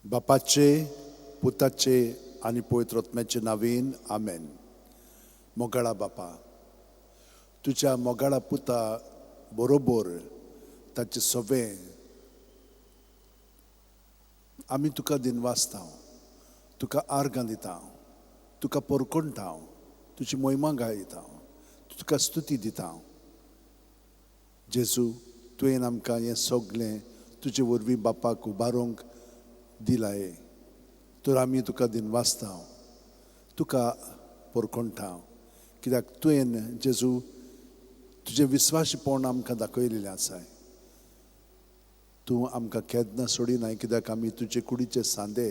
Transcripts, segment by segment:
बापाचे, पुताचे आनी पवित्र आत्म्याचे नांवेन, आमेन. मोगाळा बापा, तुज्या मोगाळा पुता बरोबर ताचे सवे आमी तुका दिनवासता, तुका आर्गां दिता, तुका पोरकोणटा, तुजी मोहिमा गायता, तुका स्तुती दिता. जेजू, तुवें आमकां हें सगळें तुजे वरवीं बापाक उबारूंक दिलाय, तर आमी तुका दिनवासता, तुका पोरकोणटा, कित्याक तुवें जेजू तुजें विस्वासपण आमकां दाखयलेलें आसाय. तूं आमकां केन्ना सोडिनाय, कित्याक आमी तुजे कुडीचे सांदे.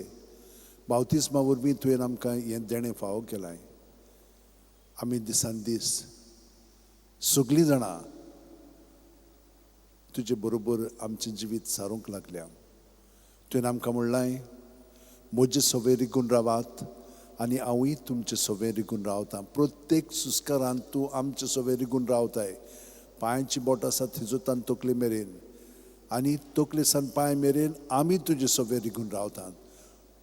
बावतिस्मा वरवीं तुवें आमकां हें देणें फावो केलां. आमी दिसान दीस सगळीं जाणां तुजे बरोबर आमचें जिवीत सारूंक लागल्या. तुवें आमकां म्हणलां, म्हजे सवे रिगून रावात आनी हांवूय तुमचे सवे रिगून रावतां. प्रत्येक सुस्कारान तूं आमचे सवे रिगून रावताय. पांयची बोट आसा थिजोतान तकले मेरेन आनी तकले सान पांय मेरेन आमी तुजे सवे रिगून रावतात.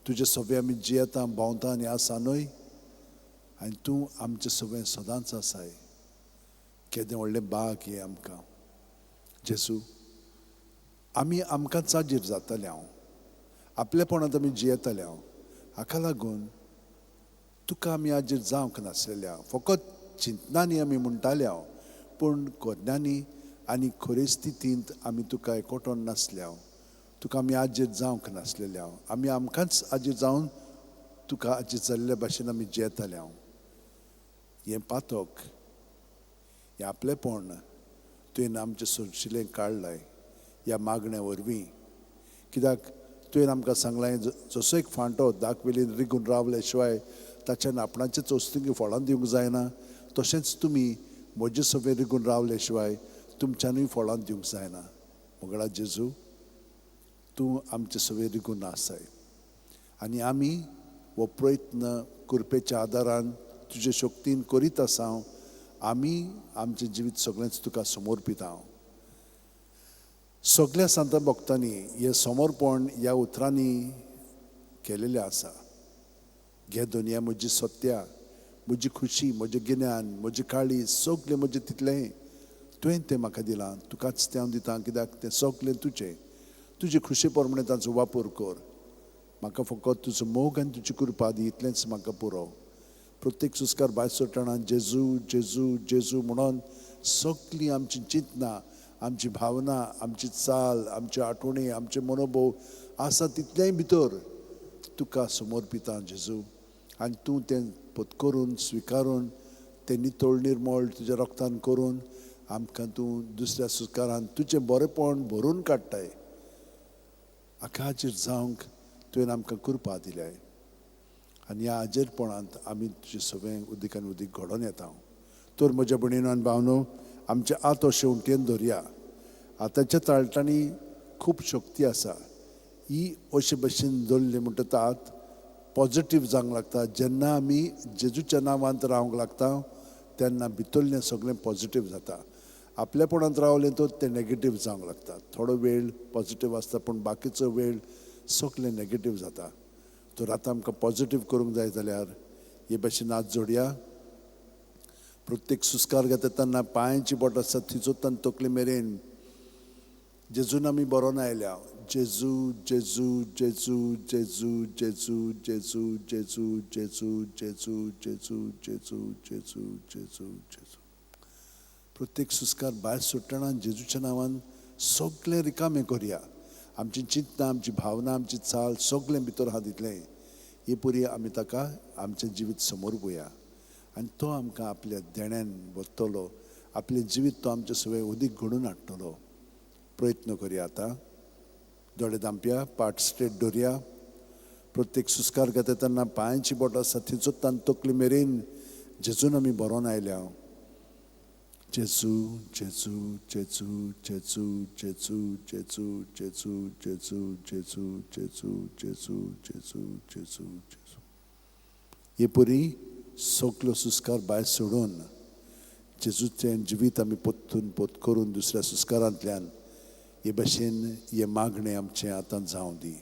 तुजे सवे आमी जियेता, भोंवता आनी आसा न्हय, आनी तूं आमचे सवे सदांच आसाय. केदें व्हडलें बाग हें आमकां जेजू. आमी आमकां चाजीर जाताले, हांव आपलेपणांत आमी जियेताले. हांव हाका लागून तुका आमी आजीर जावंक नासलेल्या, फकत चिंतनांनी आमी म्हणटाले हांव, पूण कोज्ञांनी आनी खरे स्थितींत आमी तुका एकवटोन नासले हांव, तुका आमी आजीर जावंक नासलेले हांव. आमी आमकांच आजीर जावन तुका आजीर जाल्ले भाशेन आमी जियेताले हांव. हें पातक, हें आपलेपण तुवें आमचें सोंशिल्लें काडलाय ह्या मागण्या वरवीं, कित्याक तुवें आमकां सांगलां, जसो एक फांटो दाखवेलीन रिगून रावले शिवाय ताच्यान आपणाचे चोस्तिंगी फळां दिवंक जायना, तशेंच तुमी म्हजे सवे रिगून रावले शिवाय तुमच्यानूय फळां दिवंक जायना. मोगळा जेजू, तूं आमचे सवे रिगून आसाय आनी आमी हो प्रयत्न कृपेच्या आदारान तुजे शक्तीन करीत आसा. आमी आमचें जिवीत सगळेंच तुका समर्पिता. सगळ्या सांता भक्तांनी हें समर्पण ह्या उतरांनी केलेलें आसा. घे दुनिया म्हजी सत्या, म्हजी खुशी, म्हजें गिन्यान, म्हजी काळी, सगळें म्हजें तितलें तुवें तें म्हाका दिलां, तुकाच तें हांव दितां, कित्याक तें सगळें तुजें. तुजे खुशी प्रमाणे ताचो वापर कर. म्हाका फकत तुजो मोग आनी तुजी कृपा दी, इतलेंच म्हाका पुरो. प्रत्येक सुस्कार भायर सरतना जेजू जेजू जेजू म्हणून सगळीं आमची चिंतनां, आमची भावना, आमची चाल, आमची आठवणी, आमचे मनोभव आसा तितलेंय भितर तुका समर्पिता जेजू. आनी तूं तें पत्करून स्विकारून तें नितळ निर्मळ तुज्या रक्तान करून आमकां तूं दुसऱ्या सुस्कारान तुजें बरेपण भरून काडटाय. हाका हाजेर जावंक तुवें आमकां कृपा दिल्याय आनी ह्या आजेरपणांत आमी तुजें सगळें उदीक आनी उदीक घडोवन येता. तर म्हज्या भयणीनो आनी भावनो, आमच्या आत अशें उंटयेन धरया. आतांच्या ताळटांनी खूब शक्ती आसा. ही अशे भशेन धरली म्हणटकच आत पॉजिटीव जावंक लागता. जेन्ना आमी जेजूच्या नांवांत रावंक लागता तेन्ना भितरलें सगळें पॉजिटीव जाता. आपलेपणांत रावलें तर तें नेगेटीव जावंक लागता. थोडो वेळ पॉजिटीव आसता पूण बाकीचो वेळ सगळें नेगेटीव जाता. तर आतां आमकां पॉजिटीव करूंक जाय जाल्यार हे भशेन हात जोडया. प्रत्येक सुस्कार घेता तेन्ना पांयांची बोट आसा थिजोतान तकले मेरेन जेजून आमी बरोवन आयल्या. जेजू जेजू जेजू जेजू जेजू जेजू जेजू जेजू जेजू जेजू जेजू जेजू जेजू जेजू. प्रत्येक सुस्कार भायर सुट्टना जेजूच्या नांवान सगळें रिकामें करया. आमची चिंतनां, आमची भावना, आमची चाल सगळें भितर आहा तितलें हे पुरी आमी ताका आमचें जिवीत समर्पुया आनी तो आमकां आपल्या देण्यान वतलो. आपलें जिवीत तो आमचें सगळें उदीक घडोवन हाडटलो. प्रयत्न करया. आतां दोळे धांपया, पाट स्ट्रेट दवरया. प्रत्येक सुस्कार घेता तेन्ना पांयांची बोट आसा थंयचो तकली मेरेन जेजून आमी बरोवन आयल्या. जेजू जेजू जेजू जेजू जेजू जेजू जेजू जेजू जेजू जेजू जेजू जेजू जेजू जेजू. हे परी सगलो सुस्कार भायर सोडून जेजूचें जिवीत आमी पोत्तून पोत करून दुसऱ्या सुस्कारांतल्यान हे भशेन हे मागणें आमचें आतां जावं दी.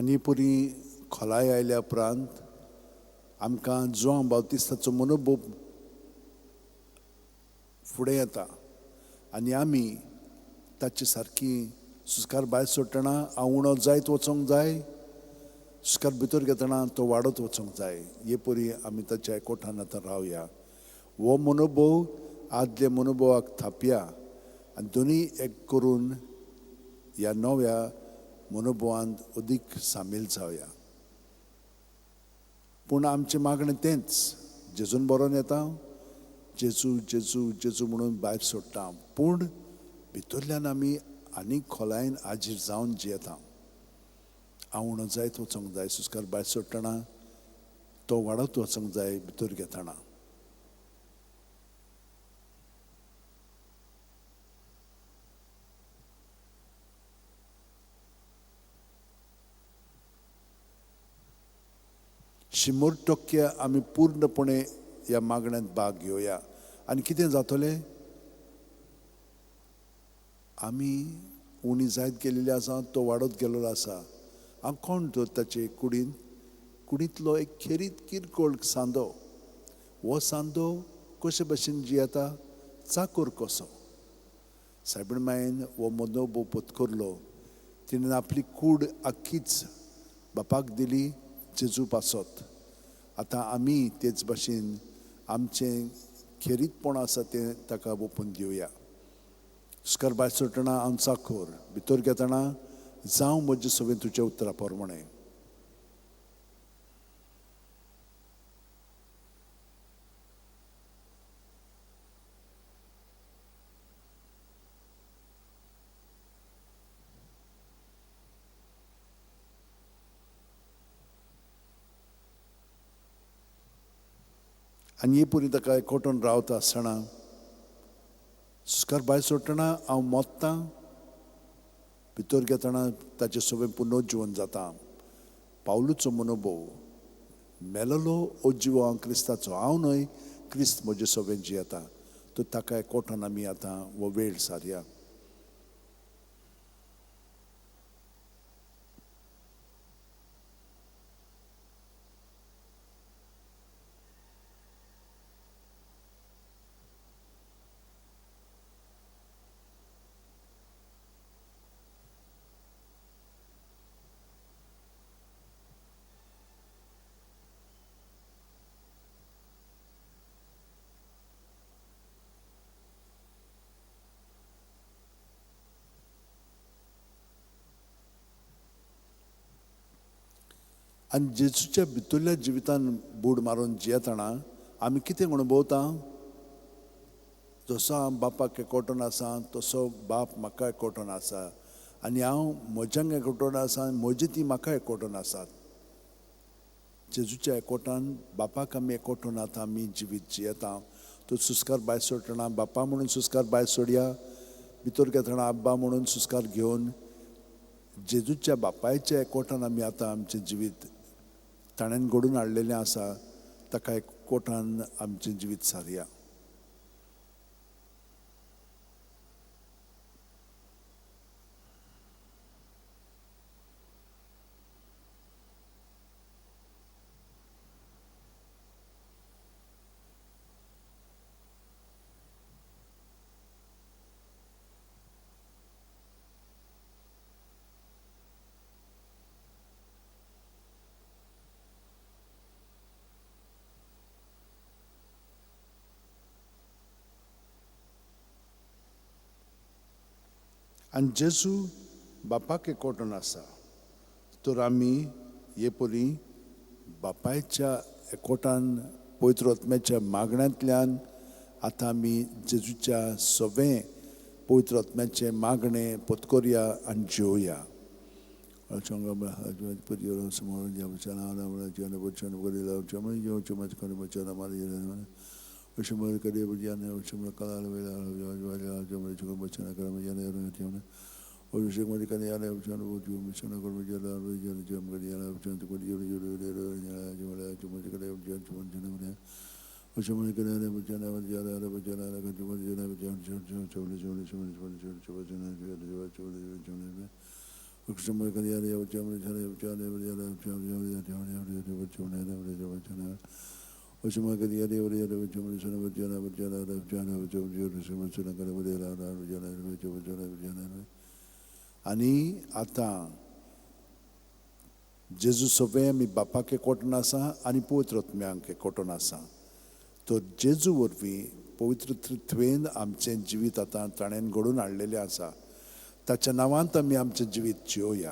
आनी पुरी खोलाय आयल्या उपरांत आमकां जुआंव बाप्तिस्ताचो मनोभोव फुडें येता आनी आमी ताचे सारकी सुस्कार भायर सोडटना हांव उणो जायत वचोंक जाय, सुस्कार भितर घेतना तो वाडत वचोंक जाय. हे परी आमी ताच्या एकवटान आतां रावया. हो मनोभोव आदल्या मनोभोवाक थापया आनी दोनूय एक करून ह्या नव्या मनोभोवांत अदीक सामील जावया. पूण आमचें मागणें तेंच, जेजून बरोवन येता, जेजू जेजू जेजू म्हणून भायर सोडटा, पूण भितरल्यान आमी आनीक खोलायेन आजीर जावन जियेता. हांव उणो जायत वचोंक जाय, सुस्कार भायर सोडटना तो वाडत वचोंक जाय भितर घेतना. 100% आमी पूर्णपणे ह्या मागण्यांत भाग घेवया. आनी कितें जातलें, आमी उणी जायत गेल्ली आसा, तो वाडत गेल्लो आसा. हांव कोण तर ताचे कुडींत, कुडींतलो एक खेरीत किरकोळ सांदो. हो सांदो कशे भशेन जियेता, चाकोर कसो. सायबीण मायेन हो मनोभोव पत्करलो. तिणें आपली कूड आख्खीच बापाक दिली जेजू पासत. आतां आमी तेच भाशेन आमचें खेरीतपण आसा तें ताका ओपून दिवया. सुस्कार भायर सोडटना हांव चाखोर, भितर घेतना जावं म्हजे सवें तुज्या उतरा प्रमाणें. आनी हे पुरी ताका एकवटून रावता आसतना सुस्कार भायर सोडटना हांव मोत्तां, भितर घेतना ताचे सवें पुनर्जिवन जाता. पावलूचो मनोभोव, मेलोलो अजिवो हांव क्रिस्ताचो, हांव न्हय क्रिस्त म्हजे सवें जियेता. तर ताका एकवटान आमी आतां हो वेळ सारया. आनी जेजूच्या भितरल्या जिवितान बूड मारून जियेतना आमी कितें अणभवता, जसो हांव बापाक एकवटून आसा तसो बाप म्हाका एकवटून आसा, आनी हांव म्हज्यांक एकवटून आसा, म्हजी ती म्हाका एकवटून आसात. जेजूच्या एकवटान बापाक आमी एकवटून आतां आमी जिवीत जियेता. तो सुस्कार भायर सोडटना बापा म्हणून सुस्कार भायर सोडया, भितर घेतना आब्बा म्हणून सुस्कार घेवन जेजूच्या बापायच्या एकवटान आमी आतां आमचें जिवीत ताणें घडून हाडलेलें आसा, ताका एकवटान आमचें जिवीत सारया. आनी जेजू बापाक एकवटून आसा, तर आमी हे परी बापायच्या एकवटान पवित्र आत्म्याच्या मागण्यांतल्यान आतां आमी जेजूच्या सवें पवित्र आत्म्याचें मागणें पत्करया आनी जेवया. आनी आतां जेजू सोवें आमी बापाक एकवटून आसा आनी पवित्र आत्म्यांक एकवटून आसा. तर जेजू वरवीं पवित्र त्रित्वेन आमचें जिवीत आतां ताणें घडोवन हाडलेलें आसा. ताच्या नांवांत आमी आमचें जिवीत जियोया.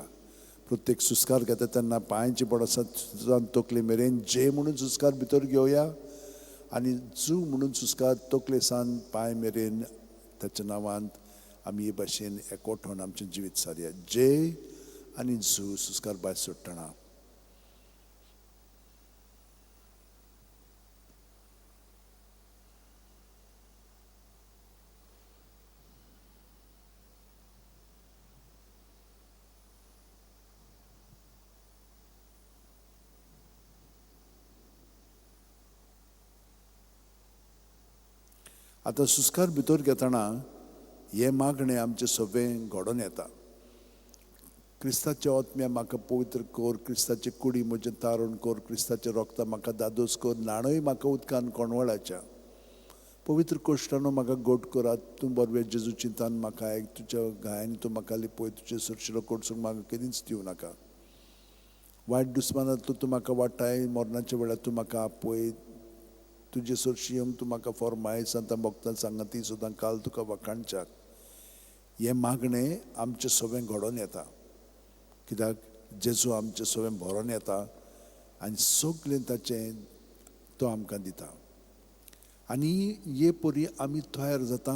प्रत्येक सुस्कार घेता तेन्ना पांयांची बोडां तकले मेरेन जे म्हणून सुस्कार भितर घेवया आनी जू म्हणून सुस्कार तकले सान पांय मेरेन ताच्या नांवांत आमी हे भाशेन एकवटून आमचें जिवीत सारया. जे आनी जू सुस्कार भायर सोडटना. आतां सुस्कार भितर घेतना हें मागणें आमचें सगळें घडोवन येता. क्रिस्ताच्या आत्म्या म्हाका पवित्र कर, क्रिस्ताचे कुडी म्हजें तारण कर, क्रिस्ताचें रोगता म्हाका दादोस कर, न्हाणय म्हाका उदकान कोणवळाच्या, पवित्र कोश्टानो म्हाका गोट करात, तूं बरवे जेजू चिंतान म्हाका आयक, तुज्या घायांनी तूं म्हाका लिपय, तुजे सरशिलो कडसून म्हाका केदींच दिवं नाका. वायट दुस्मानांतलो तूं म्हाका वाटाय, मरणाच्या वेळार तूं म्हाका आपय, तुजे सरशी येवंक तूं म्हाका फॉर्माय, सांतां भक्तां सांगाती सुद्दां काल तुका वाखाणच्याक. हें मागणें आमचें सगळें घडोवन येता, कित्याक जेजू आमचें सगळें भरोन येता आनी सगळें ताचें तो आमकां दिता. आनी हे परी आमी तयार जाता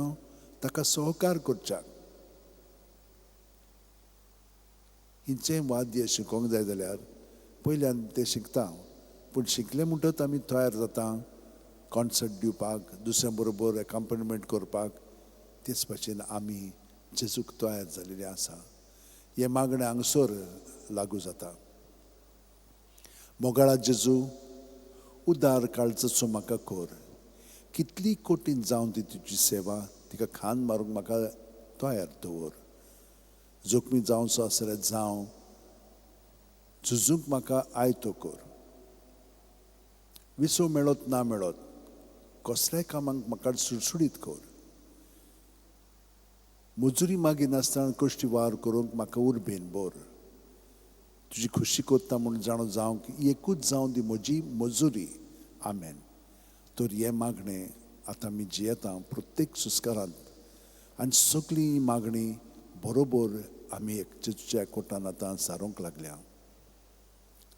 ताका सहकार करच्याक. हिचें वाद्य शिकोवंक जाय जाल्यार पयल्यान तें शिकता, पूण शिकलें म्हणटच आमी तयार जाता कॉन्सर्ट दिवपाक, दुसऱ्यां बरोबर एकाम्पनिमेंट करपाक. तेच भाशेन आमी जेजूक तयार जाल्लें आसा. हें मागणें हांगसर लागू जाता. मोगाळा जेजू, उदार काळजाचो म्हाका कर, कितली कठीण जावन ती तुजी सेवा, तिका खान मारूंक म्हाका तयार दवर. जोखमी जावचो आसल्यार जावं, झुजूंक म्हाका आयतो कर. विसव मेळत ना मेळत कसल्याय कामाक म्हाका सुडसुडीत कर. मजुरी मागिनासतना कश्टी वावर करूंक म्हाका उर्बेन भर. तुजी खुशी करता म्हूण जाणो जावंक एकूच जावं दी म्हजी मजुरी. आमेन. तर हें मागणें आतां आमी जियेता प्रत्येक सुस्कारांत आनी सगळीं मागणी बरोबर आमी एक जेजूच्या एकवटान आतां सारूंक लागल्या.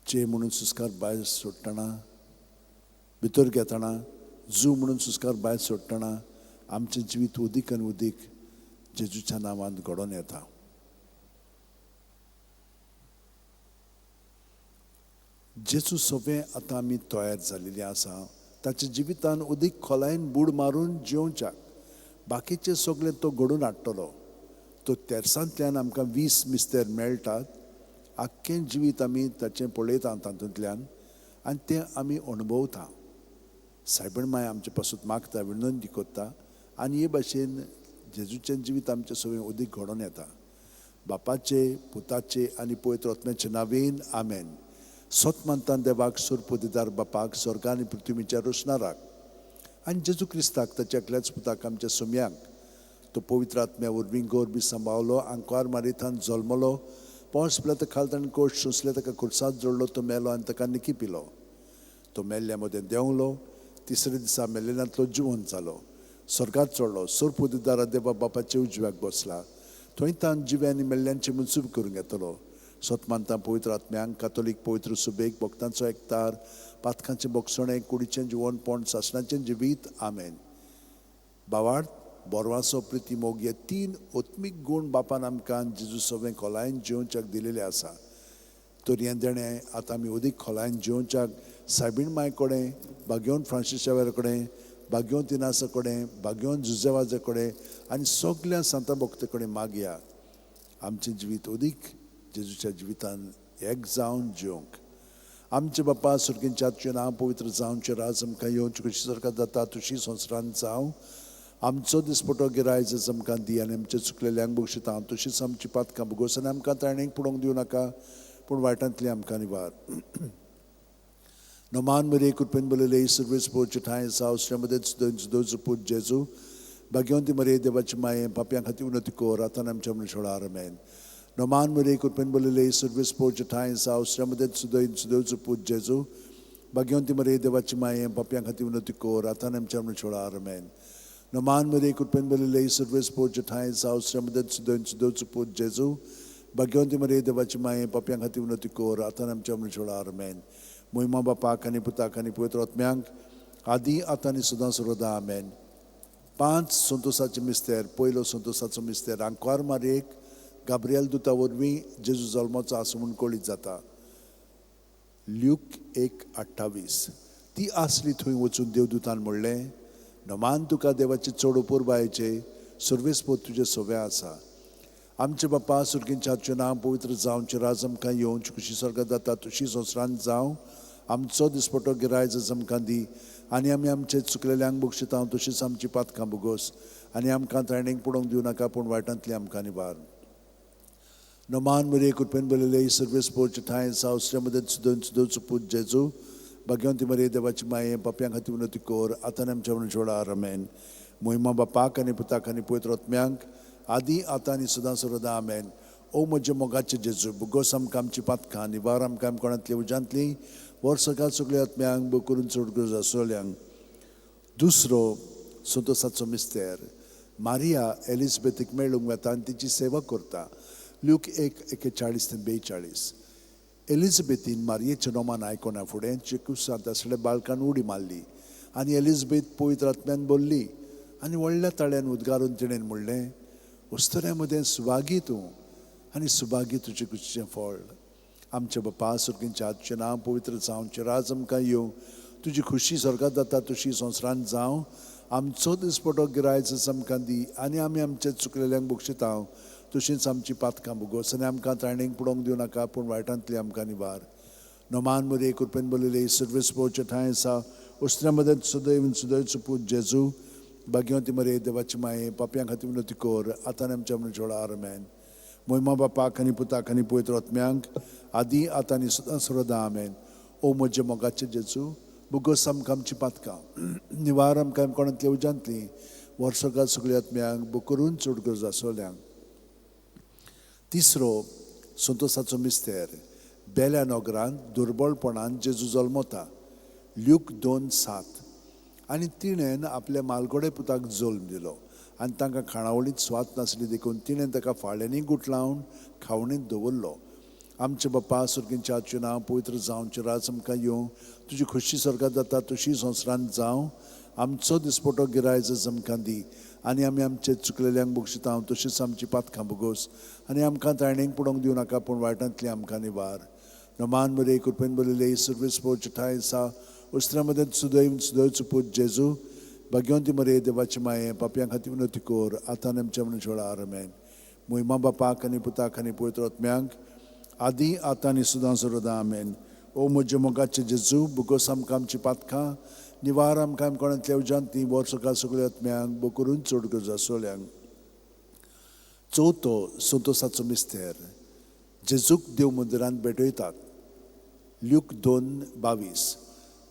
जे म्हणून सुस्कार भायर सोडटना, भितर घेतना, जू म्हणून सुस्कार भायर सोडटना आमचें जिवीत उदीक आनी उदीक जेजूच्या नांवान घडोवन येता. जेजू सगळें आतां आमी तयार जाल्लेली आसा ताच्या जिवितान उदीक खोलायेन बूड मारून जियोवच्याक. बाकीचें सगळें तो घडोवन हाडटलो. तो तेर्सांतल्यान आमकां 20 मिस्तेर मेळटात. आख्खें जिवीत आमी ताचें पळयता तातूंतल्यान आनी तें आमी अणभवता. सायबण माय आमचे पासून मागता, विनंती करता आनी हे भाशेन जेजूचें जिवीत आमचें सगळें उदीक घडोवन येता. बापाचे, पुताचे आनी पवित्र आत्म्याचे नांवेन आमेन. सत मानता देवाक, सुरपुदीदार बापाक, स्वर्गा आनी पृथ्वीच्या रोशनाराक आनी जेजू क्रिस्ताक ताच्या एकल्याच पुताक आमच्या सोम्याक, तो पवित्र आत्म्या वरवीं गोरबी सांबावलो, आंकवार मारिथान जल्मलो, पावस पिलो ताका खाल ताणें कोश सोंसले, ताका खुर्सांत जोडलो, तो मेलो आनी ताका निकी पिलो. तो मेल्ल्या मदें देंवलो, तिसऱ्या दिसा मेल्लेल्यांतलो जिवंत जालो, स्वर्गात चडलो, सुरपुदीदारा देवा बापाच्या उजव्याक बसला, थंय तान जिव्या आनी मेल्ल्यांची मनसूब करूंक येतलो. सत मानता पवित्र आत्म्यांक, कातोलीक पवित्र सुबेक, भक्तांचो एकतार, पातकांचें बोगसणें, कुडीचें जिवनपण, सासणाचें जिवीत. आमेन. बावार्थ, बोरवासो, प्रिती, मोग हे 3 आत्मीक गूण बापान आमकां जेजू सगळें खोलायेन जियोवच्याक दिलेलें आसा. तर हें देणें आतां आमी अदीक खोलायेन जियोवच्याक सायबीण माय कडेन, बागेवन फ्रांसीस शावेरा कडेन, बागेवन तिनासा कडेन, बागेवन जुजेवाजा कडेन आनी सगल्या सांता भक्ता कडेन मागया आमचें जिवीत अदीक जेजूच्या जिवितान एक जावन जिवंक. आमचे बापा सुर्गींच्या तुजें नांव पवित्र जावचें, राज आमकां येवचें, कशी सरकार जाता तुशी संवसारांत जावं. आमचो दिसपटो गिरायज आमकां दी आनी आमचे चुकलेल्यांक बक्षिता तशीच आमची पातकां भोगोस आनी आमकां ताणेक पडोवंक दिवं नाका, पूण वायटांतली आमकां निवार. नमान मरिये कृपेन भरलेले, सर्वेस्पोरचे ठांय आसा, श्रीमदेत सुदैव पूत जेजू, भाग्यवंती मरिये देवाची माये, पापयां खातीर विनंती कर आतां आमच्या मृत्यूवेळार. आमेन. नमान मरिये कृपेन भरलेले, सर्वेस्पोरचे ठांय आसा, श्रीमदेत सुदैव पूत जेजू, भाग्यवंती मरिये देवाची माये, पापयां खातीर विनंती कर आतां आमच्या मृत्यूवेळार. आमेन. नमान मरिये कृपेन भरलेले, सर्वेस्पोरचे ठांय आसा, श्रीमदेत सुदैव पूत जेजू, भाग्यवंती मरिये देवाची माये, पापयां खातीर विनंती कर आतां आमच्या मृत्यूवेळार. आमेन. मोहिमा बापाक आनी पुताक आनी पवित्र आत्म्यांक, आदी आतां आनी सदां सर्वदा. आमेन. 5 संतोसाचे मिस्तेर. पयलो संतोसाचो मिस्तेर, आंकवार मारयेक गाब्रियल दुता वरवीं जेजू जल्माचो आसा म्हूण कळीत जाता. ल्यूक 1:28. ती आसली थंय वचून देवदूतान म्हणलें, नमान तुका देवाचे चड उपुरबायेचे, सर्वेस्पोर तुजे सोवे आसा. आमचे बापा सुर्गींच्या तुजें नांव पवित्र जावचें, राज आमकां येवचें, खुशी स्वर्गांत जाता तशी संवसारांत जावं. आमचो दिसपटो गिरायज आमकां दी आनी आमी आमचे चुकलेल्यांक बक्षिता तशीच आमची पातकां भोगोस आनी आमकां ताणेक पडोवंक दिवं नाका, पूण वायटांतली आमकां निवार. नमान मरिये कृपेन भरलेले, सर्वेस्पोरचे ठांय आसा, श्रीमदेत सुदैव पूत जेजू, भाग्यवंती मरिये देवाची माये, पापयां खातीर विनंती कर आतां आमच्या मृत्यूवेळार. आमेन. मोहिमा बापाक आनी पुताक आनी पवित्र आत्म्यांक, आदी आतां आनी सदां सर्वदा. आमेन. ओ म्हजे मोगाचे जेजू, भुगोस आमकां आमची पातकां, निवार आमकां कोणांतली उज्यांतली, वर्सकाळ सगळ्या आत्म्यांक बो करून चड गरज आसलेल्यांक. दुसरो संतोसाचो मिस्तेर, मारिया एलिजबेथीक मेळूंक वता आनी तिची सेवा करता. ल्यूक 1:41 ते 42. एलिजबेथीन मारियेचें नोमान आयकना फुडें चिकुसांत आसलेल्या बाळकान उडी मारली आनी एलिजबेथ पवित्र आत्म्यान भरली आनी व्हडल्या ताळ्यान उद्गारून तिणें म्हणलें, उस्तऱ्या मदें सुभागी तूं आनी सुभागी तुजें कुशीचें फळ. आमच्या बापा सुर्गींच्या तुजें नांव पवित्र जावचें, राज आमकां येवं, तुजी खुशी स्वर्गांत जाता तशी संवसारांत जावं. आमचो दिसपटो गिरायच आमकां दी आनी आमी आमचे चुकलेल्यांक बक्षिता तशींच आमची पातकां भोगोस आनी आमकां ताणेक पडोवंक दिवं नाका, पूण वायटांतली आमकां निवार. नमान मरिये कृपेन भरलेले, सर्वेस्पोरचे ठांय आसा, उस्तऱ्या मदें सदैव सुदैवचो पूत जेजू, भाग्यवंती मरिये देवाची माये, पापयां खातीर विनंती कर आतां आमच्या मृत्यूवेळार. आमेन. मोहिमा बापाक आनी पुताक आनी पवित्र आत्म्यांक, आदी आतां आनी सदां सर्वदा. आमेन. ओ म्हजे मोगाचे जेजू, भोगोस आमकां आमची पातकां, निवार आमकां कोणांतली उज्यांतली, वर्सकाळ सगळ्या आत्म्यांक बो करून चड गरज आसलेल्यांक. तिसरो संतोसाचो मिस्तेर, बेल्या नगरांत दुर्बळपणान जेजू जल्मता. ल्यूक 2:7. आनी तिणें आपल्या मालगोडे पुताक जल्म दिलो आनी तांकां खाणावळींत स्वाद नासली देखून तिणें ताका फाळ्यांनी गुठलावन खावणींत दवरलो. आमचे बापा सुर्गींच्या तुजें नांव पवित्र जावचें, राज आमकां येवं, तुजी खुशी स्वर्गांत जाता तशी संवसारांत जावं. आमचो दिसपटो गिरायज आमकां दी आनी आमी आमचे चुकलेल्यांक बक्षिता तशीच आमची पातकां भोगोस आनी आमकां ताणेक पडोवंक दिवं नाका, पूण वायटांतली आमकां निवार. नमान मरिये कृपेन भरलेले, सर्वेस्पोरचे ठांय आसा, उस्तऱ्या मदें सुदैव सुदैवचो पूत जेजू, भाग्यवंती मरिये देवाची माये, पापयां खातीर विनंती कर आतां आमच्या मृत्यूवेळार. आमेन. मोहिमा बापाक आनी पुताक आनी पवित्र आत्म्यांक, आदी आतां आनी सदां सर्वदा. आमेन. ओ म्हजे मोगाचे जेजू, भोगोस आमकां आमची पातकां, निवार आमकां कोणांतल्या उज्यांतली, वर्सकाळ सगळ्या आत्म्यांक बो करून चड गरज आसलेल्यांक. चवथो संतोसाचो मिस्तेर, जेजूक देव मंदिरांत भेटयतात. ल्यूक 2:22.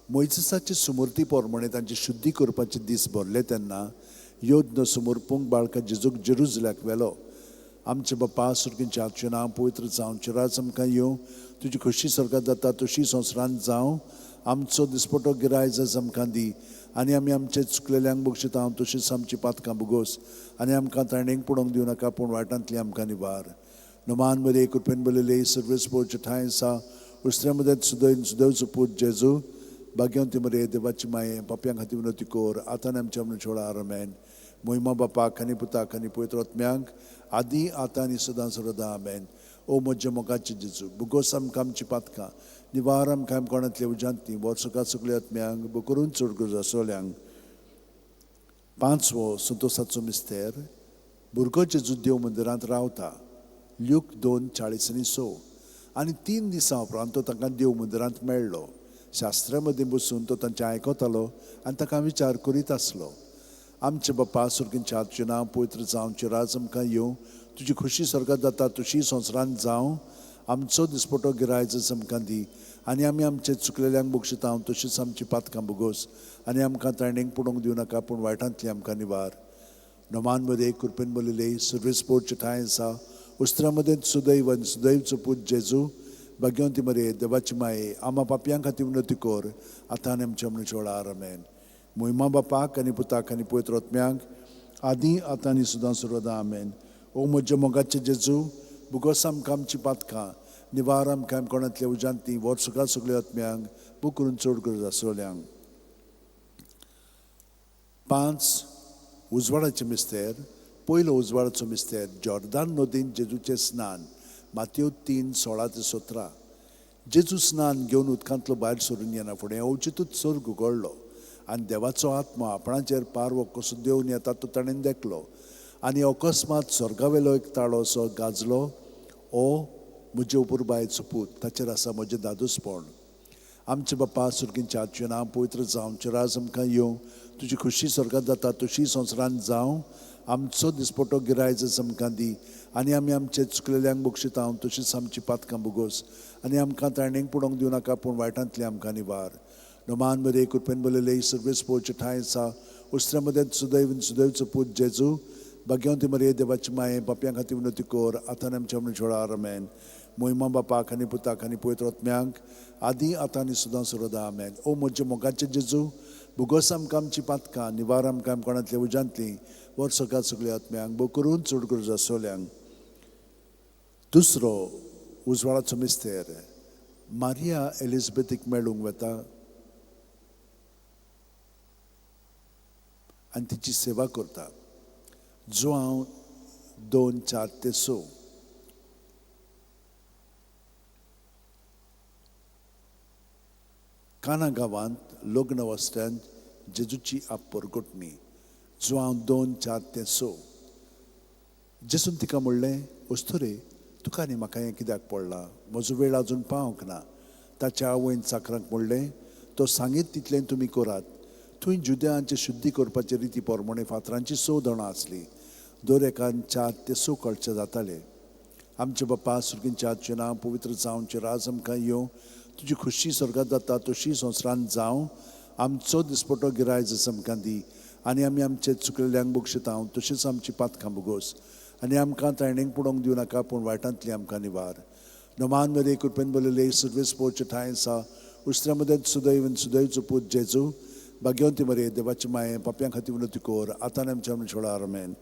मोयजेसाचे सुमूर्ती प्रमाणे तांची शुद्धी करपाचे दीस भरले तेन्ना यज्ञ समर्पूंक बाळका जेजूक जेरुजल्याक व्हेलो. आमचे बापा सुर्गींच्या तुजें नांव पवित्र जावचें, राज आमकां येवं, तुजी खुशी स्वर्गांत जाता तशी संवसारांत जावं. आमचो दिसपटो गिरायज आमकां दी आनी आमी आमचे चुकलेल्यांक बक्षिता तशीच आमची पातकां भोगोस आनी आमकां ताणेक पडोवंक दिवं नाका, पूण वायटांतली आमकां निवार. नमान मरिये कृपेन भरलेले, सर्वेस्पोरचे ठांय आसा, उस्तऱ्या मदें सुदैव सुदैवचो पूत जेजू, भाग्यवंती मरिये देवाची माये, पापयां खातीर विनंती कर आतां आमच्या मृत्यूवेळार. आमेन. मोहिमा बापाक आनी पुताक आनी पवित्र आत्म्यांक, आदी आतां आनी सदां सर्वदा. आमेन. ओ म्हज्या मोगाचे जेजू, भोगोस आमकां आमची पातकां, निवार आमकां कोणांतल्या उज्यांतली, वर्सकाळ सगळ्या आत्म्यांक बो करून चड गरज आसलेल्यांक. पांचवो संतोसाचो मिस्तेर, भुरगो जेजू देव मंदिरांत रावता. ल्यूक 2:40 आणि 6. आनी 3 दिसां उपरांत तो तांकां देव मंदिरांत मेळ्ळो. शास्त्रा मदीं बसून तो तांचें आयकतालो आनी ताका विचार करीत आसलो. आमचे बापा सर्गींच्या, तुजें नांव पवित्र जावं, तुजें राज आमकां येवं, तुजी खुशी स्वर्गात जाता तशी संवसारांत जावं. आमचो दिसपटो गिरायच आमकां दी आनी आमी आमचे चुकलेल्यांक बक्षिता तशीच आमची पातकां भोगोस आनी आमकां ताणेंक पडोवंक दिवं नाका, पूण वायटांतली आमकां निवार. नमान मरे कृपेन बोलिले, सर्वेस्पोर्टचे ठांय आसा, उस्त्रा मदें सुदैव आनी सुदैवचो पूत जेजू, भाग्यवंती मरे देवाची माये, आमा पापयां खातीर विनवती कर, आतां आनी आमच्या मरणाच्या वेळार. आमेन. मोहिमा बापाक आनी पुताक आनी पवित्र आत्म्याक, आदी आतां आनी सदां सर्वदा. आमेन. ओ म्हज्या मोगाचे जेजू, भुगोस आमकां आमची पातकां, निवार आमकां कोणांतल्या उज्यांतली, व्हर सगळ्या सगळ्या आत्म्यांक, बू करून चड गरज आसलेल्यांक. 5 उजवाडाचे मिस्तेर. पयलो उजवाडाचो मिस्तेर, जॉर्दान नदीन जेजूचें स्नान, मातेव 3:16-17. जेजू स्नान घेवन उदकांतलो भायर सरून येना फुडें अवचितूच स्वर्ग उगडलो आनी देवाचो आत्मा आपणाचेर पारवो कसो देंवन येता तो ताणें देखलो. आनी अकस्मात स्वर्गावेलो एक ताळो असो गाजलो, ओ म्हजे अपुरबायेचो पूत, ताचेर आसा म्हजें दादोसपण. आमचे बापा सर्गींच्या, तुजें नांव पवित्र जावं, तुजें राज आमकां येवं, तुजी खुशी स्वर्गात जाता तशी संवसारांत जावं. आमचो दिसपटो गिरायच आमकां दी आनी आमी आमचे चुकलेल्यांक बक्षिता तशीच आमची पातकां भोगोस आनी आमकां ताणेंक पडोवंक दिवं नाका, पूण वायटांतली आमकां निवार. नमान मरे कृपेन बोलिले, सर्वेस्पोर्टचे ठांय आसा, उस्त्रा मदें सुदैव सुदैवचो पूत जेजू, भाग्यवंती मरे देवाची माये, पापयां खातीर विनवती कर, आतां आनी आमच्या मरणाच्या वेळार. आमेन. मोहिमा बापाक आनी पुताक आनी पवित्र आत्म्याक, आदी आतां आनी सदां सर्वदा. आमेन. ओ म्हज्या मोगाचे जेजू, भोगोस आमकां आमची पातकां, निवार आमकां कोणांतल्या उज्यांतली, व्हर सगळ्या सगळ्या आत्म्यांक, बो करून चड गरज आसलेल्यांक. दुसरो उजवाडाचो मिस्तेर, मारिया एलिझाबेथीक मेळूंक वता आनी तिची सेवा करता. जुआंव 2:4-6. काना गांवांत लग्न वस्त्यांत जेजूची आपपरगटणी. जुआंव 2:4-6. जेजून तिका म्हणलें, अस्तुरे, तुका आनी म्हाका हें कित्याक पडलां? म्हजो वेळ अजून पावंक ना. ताच्या आवयन चाकरांक म्हणलें, तो सांगीत तितलें तुमी करात. थंय जुद्यांचे शुद्धी करपाचे रिती प्रमाणे फातरांची 6 दणां आसली, दर एकान 4 ते 6 कळचे जाताले. आमचे बापा सर्गींच्या, तुजें नांव पवित्र जावं, तुजें राज आमकां येवं, तुजी खुशी स्वर्गात जाता तशी संवसारांत जावं. आमचो दिसपटो गिरायच आमकां दी आनी आमी आमचे चुकलेल्यांक बक्षिता तशीच आमची पातकां भोगोस आनी आमकां ताणेंक पडोवंक दिवं नाका, पूण वायटांतली आमकां निवार. नमान मरे कृपेन बोलिले, सर्वेस्पोर्टचे ठांय आसा, उस्त्रा मदें सुदैव सुदैवचो पूत जेजू, भाग्यवंती मरे देवाची माये, पापयां खातीर विनवती कर, आतां आनी आमच्या मरणाच्या वेळार. आमेन.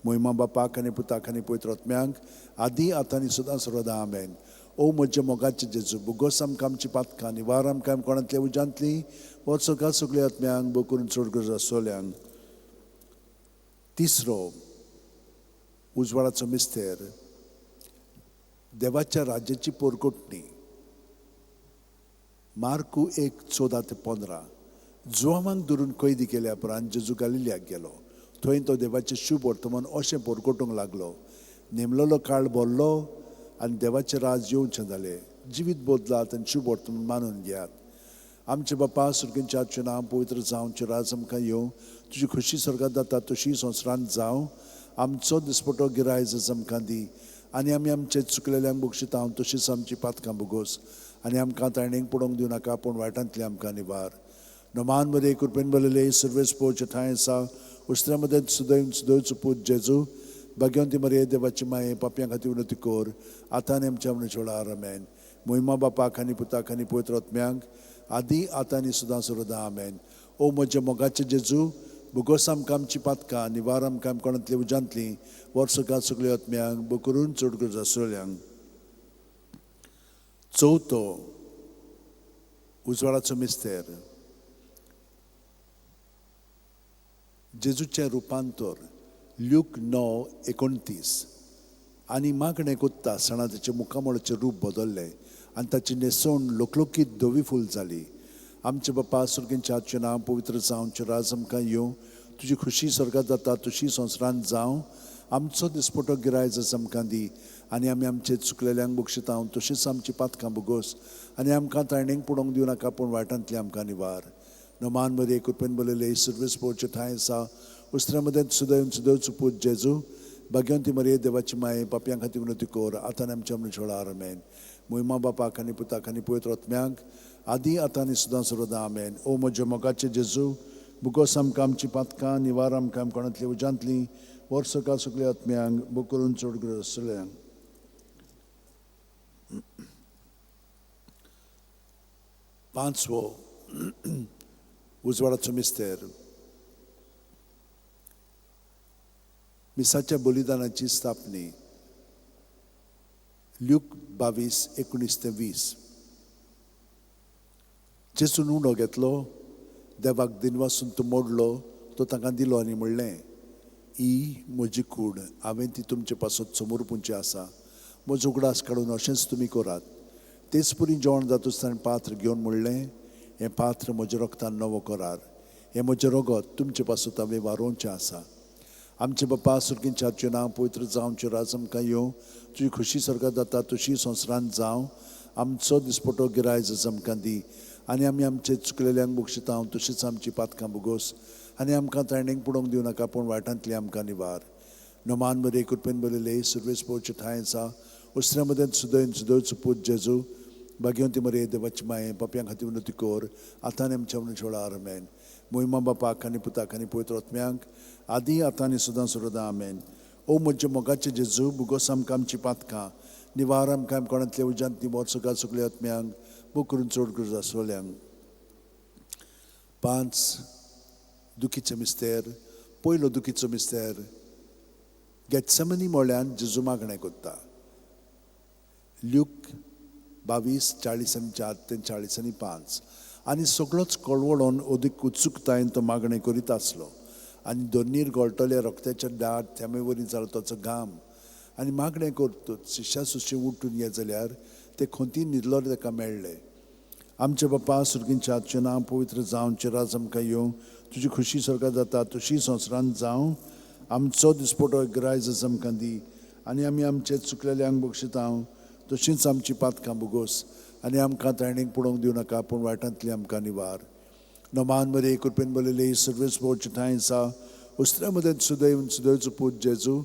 मोहिमा बापाक आनी पुताक आनी पवित्र आत्म्याक, आदी आतां आनी सदां सर्वदा. आमेन. ओ म्हज्या मोगाचे जेजू, भोगोस आमकां आमची पातकां, निवार आमकां कोणांतल्या उज्यांतली, व्हर सगळ्या सगळ्या आत्म्यांक, बो करून चड गरज आसलेल्यांक. तिसरो उजवाडाचो मिस्तेर, देवाच्या राज्याची पोरकोटणी. मार्कू 1:14-15. जुआवांक धरून कैदी केल्या उपरांत जेजू गालिलियाक गेलो. थंय तो देवाचें शुभ वर्तमान अशें पोरकोटूंक लागलो, नेमलेलो काळ भरलो आनी देवाचें राज येवचें जालें. जिवीत बदलात आनी शुभ वर्तमान मानून घेयात. आमचे बापा सर्गींच्या, तुजें नांव पवित्र जावं, तुजें राज आमकां येवं, तुजी खुशी स्वर्गात जाता तशी संवसारांत जावं. आमचो दिसपटो गिरायच आमकां दी आनी आमी आमचे चुकलेल्यांक बक्षिता तशीच आमची पातकां भोगोस आनी आमकां ताणेंक पडोवंक दिवं नाका, पूण वायटांतली आमकां निवार. नमान मरे कृपेन बोलिले, सर्वेस्पोर्टचे ठांय आसा, उस्त्रा मदें सुदैव सुदैवचो पूत जेजू, भाग्यवंती मरे देवाची माये, पापयां खातीर विनवती कर, आतां आनी आमच्या मरणाच्या वेळार. आमेन. मोहिमा बापाक आनी पुताक आनी पवित्र आत्म्याक, आदी आतां आनी सदां सर्वदा. आमेन. ओ म्हज्या मोगाचे जेजू, भोगोस आमकां आमची पातकां, निवार आमकां कोणांतली उज्यांतली, व्हर सगळ्या सगळ्या आत्म्यांक, बो करून चड गरज आसलेल्यांक. चवथो उजवाडाचो मिस्तेर, जेजूचें रुपांतर. ल्यूक 9:29. आनी मागणें कोत्ता आसतना ताचें मुखामळाचें रूप बदल्लें आनी ताची न्हेसवण लोकलोकीत धवी फूल जाली. आमचे बापा सर्गींच्या, तुजें नांव पवित्र जावं, तुजें राज आमकां येवं, तुजी खुशी स्वर्गात जाता तशी संवसारांत जावं. आमचो दिसपटो गिरायच आमकां दी आनी आमी आमचे चुकलेल्यांक बक्षिता तशीच आमची पातकां भोगोस आनी आमकां ताणेंक पडोवंक दिवं नाका, पूण वायटांतली आमकां निवार. नमान मरे कृपेन बोलिले, सर्वेस्पोर्टचे ठांय आसा, उस्त्र्या मदें सुदैव सुदैवचो पूत जेजू, भाग्यवंती मरिये देवाची माये, पापयां खातीर विनवती कर, आतां आनी आमच्या मरणाच्या वेळार. आमेन. मोहिमा बापाक आनी पुताक आनी पवित्र आत्म्याक, आदी आतां आनी सदां सर्वदां. आमेन. ओ म्हज्या मोगाचे जेजू, बुगोस आमकां आमची पातकां, निवार आमकां कोणांतली उज्यांतली, वर्स सकाळ सगल्या आत्म्यांक, बोक करून चड गरज आसतल्यांक. पांचवो उजवाडाचो मिस्तेर, मिसाच्या बलिदानाची स्थापनी. ल्यूक 22:19-20. जेजून उंडो घेतलो, देवाक दिनवासून तो मोडलो, तो तांकां दिलो आनी म्हणलें, ही म्हजी कूड, हांवें ती तुमचे पासत समर्पूंची आसा, म्हजो उगडास काडून अशेंच तुमी करात. तेच परी जेवण जातूच ताणें पात्र घेवन म्हणलें, हें पात्र म्हज्या रगतान नवो करार, हें म्हजें रगत तुमचे पासत हांवें वारोवचें आसा. आमचे बापा सुर्गींच्या तुजें नांव पवित्र जावं, तुजें राज आमकां येवं, तुजी खुशी स्वर्गात जाता तशी संवसारांत जावं. आमचो दिसपटो गिरायज आमकां दी, आनी आमी आमचे चुकलेल्यांक बक्षिता तशीच आमची पातकां भोगोस, आनी आमकां ताणेंक पडोवंक दिवं नाका, पूण वायटांतली आमकां निवार. नमान बरे कृपेन बरयले सुरवेस पोवचे ठांय आसा, उसऱ्या मदें सुदैव सुदैवचो पूत जेजू, भाग्यवंती मरिये देवाची माये, पापयां खातीर विनवती कर, आतां आनी आमच्या मरणाच्या वेळार. आमेन. मोहिमा बापाक आनी पुताक आनी पवित्र आत्म्याक, आदी आतां आनी सदां सर्वदां. आमेन. ओ म्हज्या मोगाचे जेजू, बुगोस आमकां आमची पातकां, निवार आमकां कोणांतल्या उज्यांत निवळ सगळ्या सगल्या आत्म्यांक, बोक करून चड गरज आसतल्यांक. पांच दुखीचो मिस्तेर. पयलो दुखीचो मिस्तेर, गेत्सेमनी मोळ्यान जेजू मागणें करता. ल्यूक 22:44-45. आनी सगळोच कळवळोन अदीक उत्सुकतायेन तो मागणें करीत आसलो, आनी दोनीर गळटले रक्ताच्या दाट थेंबे वरी जालो ताचो घाम. आनी मागणें करतूच शिश्या सुशी उठून ये जाल्यार ते खोंतीन न्हिदलो ताका मेळ्ळे. आमचे बापा सुर्गींच्या तुजें नांव पवित्र जावं, तुजें राज आमकां येवं, तुजी खुशी स्वर्गात जाता तशी संवसारांत जावं. आमचो दिसपटो गिरायज आमकां दी, आनी आमी आमचे चुकलेल्यांक बक्षिता तशींच आमची पातकां भोगोस, आनी आमकां ताणेंक पडोवंक दिवं नाका, पूण वायटांतली आमकां निवार. नमान मरिये कृपेन बरयले सर्वेस पोवचे ठांय आसा, उस्त्र्या मदें सुदैव सुदैवचो पूत जेजू,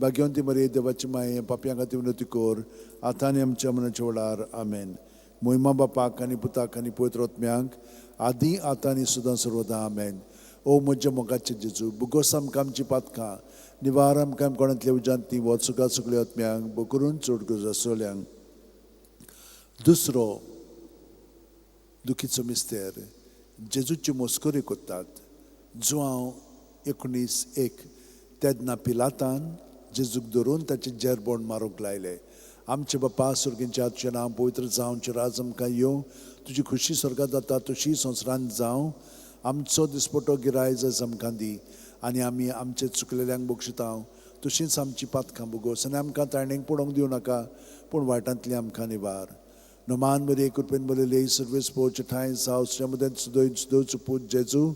भाग्यवंती मरिये देवाची माये, पापयां खातीर विनवती कर, आतां आनी आमच्या मरणाच्या वेळार. आमेन. मोहिमा बापाक आनी पुताक आनी पवित्र आत्म्याक, आदी आतां आनी सदां सर्वदां. आमेन. ओ म्हज्या मोगाचे जेजू, बुगोस आमकां आमची पातकां, निवार आमकां कोणांतल्या उज्यांत ती वच सगळ्या सगल्या आत्म्यांक, बोक करून चड गरज आसतल्यांक. दुसरो दुखीचो मिस्तेर, जेजूची मस्करी करतात. जुआंव 19:1. तेन्ना पिलातान जेजूक धरून ताचे जेरबोण मारूंक लायले. आमचे बापा सुर्गींच्या तुजें नांव पवित्र जावं, तुजें राज आमकां येवं, तुजी खुशी स्वर्गात जाता तशी संवसारांत जावं. आमचो दिसपटो गिरायज आमकां दी, आनी आमी आमचे चुकलेल्यांक बक्षिता तशींच आमची पातकां भोगोस, आनी आमकां ताणेंक पडोवंक दिवं नाका, पूण वायटांतली आमकां निवार. नमान मरिये कृपेन बरयले सर्वेस पोवचे ठांय आसा, उसऱ्या मदें सुदैव सुदैवचो पूत जेजू,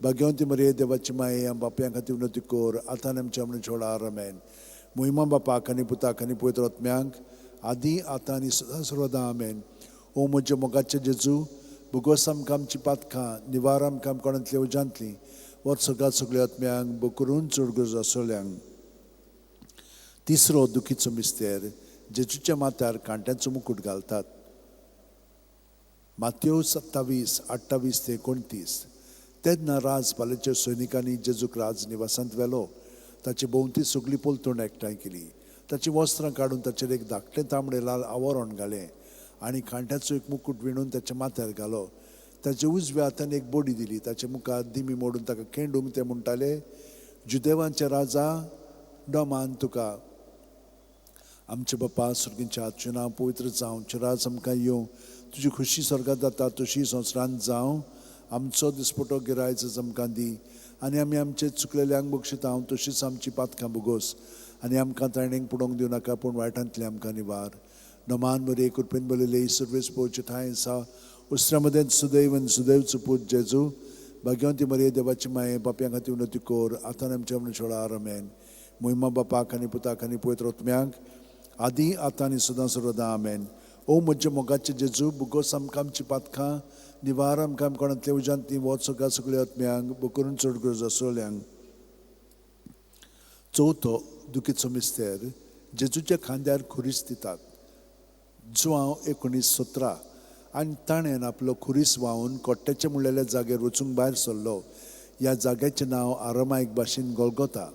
भाग्यवंती मरिये देवाची माये, आम पापयां खातीर विनवती कर, आतां आनी आमच्या मरणाच्या वेळार. आमेन. मोहिमा बापाक आनी पुताक आनी पवित्र आत्म्याक, आदी आतां आनी सदां सर्वदां. आमेन. ओ म्हज्या मोगाचे जेजू, भोगोस आमकां आमची पातकां, निवार आमकां कोणांतल्या उज्यांतली, वच सगळ्या सगल्या आत्म्यांक, बोक करून चड गरज आसतल्यांक. तिसरो दुखीचो मिस्तेर, जेजूच्या माथ्यार कांट्यांचो मुकूट घालतात. मातेव 27:28-29. तेन्ना राजपालेच्या सैनिकांनी जेजूक राजनिवासांत व्हेलो. ताची भोंवती सगळी पलतण एकठांय केली. ताचीं वस्त्रां काडून ताचेर एक धाकटें तांबडें लाल आवरण घालें आनी कांट्याचो एक मुकूट विणून ताच्या माथ्यार घालो. ताच्या उजव्या हातान एक बडी दिली. ताच्या मुखार दिमी मोडून ताका खेंडूंक ते म्हणटाले, जुदेवांचे राजा डमान तुका. आमचे बापा सुर्गींच्या तुजें नांव पवित्र जावं, तुजें राज आमकां येवं, तुजी खुशी स्वर्गात जाता तशी संवसारांत जावं. आमचो दिसपटो गिरायज आमकां दी, आनी आमी आमचे चुकलेल्यांक बक्षिता तशीच आमची पातकां भोगोस, आनी आमकां ताणेंक पडोवंक दिवं नाका, पूण वायटांतली आमकां निवार. नमान मरिये कृपेन बरयले सर्वेस पोवचे ठांय आसा, उसऱ्या मदें सुदैव आनी सुदैवचो पूत जेजू, भाग्यवंती मरिये देवाची माये, पापयां खातीर विनवती कर, आतां आनी आमच्या मरणाच्या वेळार. आमेन. मोहिमा बापाक आनी पुताक आनी पवित्र आत्म्याक, आदी आतां आनी सदां सर्वदां. आमेन. ओ म्हज्या मोगाचे जेजू, बुगोस आमकां आमची पातकां, निवार आमकां कोणांतल्या उज्यांत ती वच सगळ्या सगल्या आत्म्यांक, बोक करून चड गरज आसतल्यांक. चवथो दुखीचो मिस्तेर, जेजूच्या खांद्यार खुरीस दितात. जुआंव 19:17. आनी ताणें आपलो खुरीस व्हांवून कोट्ट्याचे म्हणलेल्या जाग्यार वचूंक भायर सरलो. ह्या जाग्याचें नांव आरामायक भाशेन गोलगोता.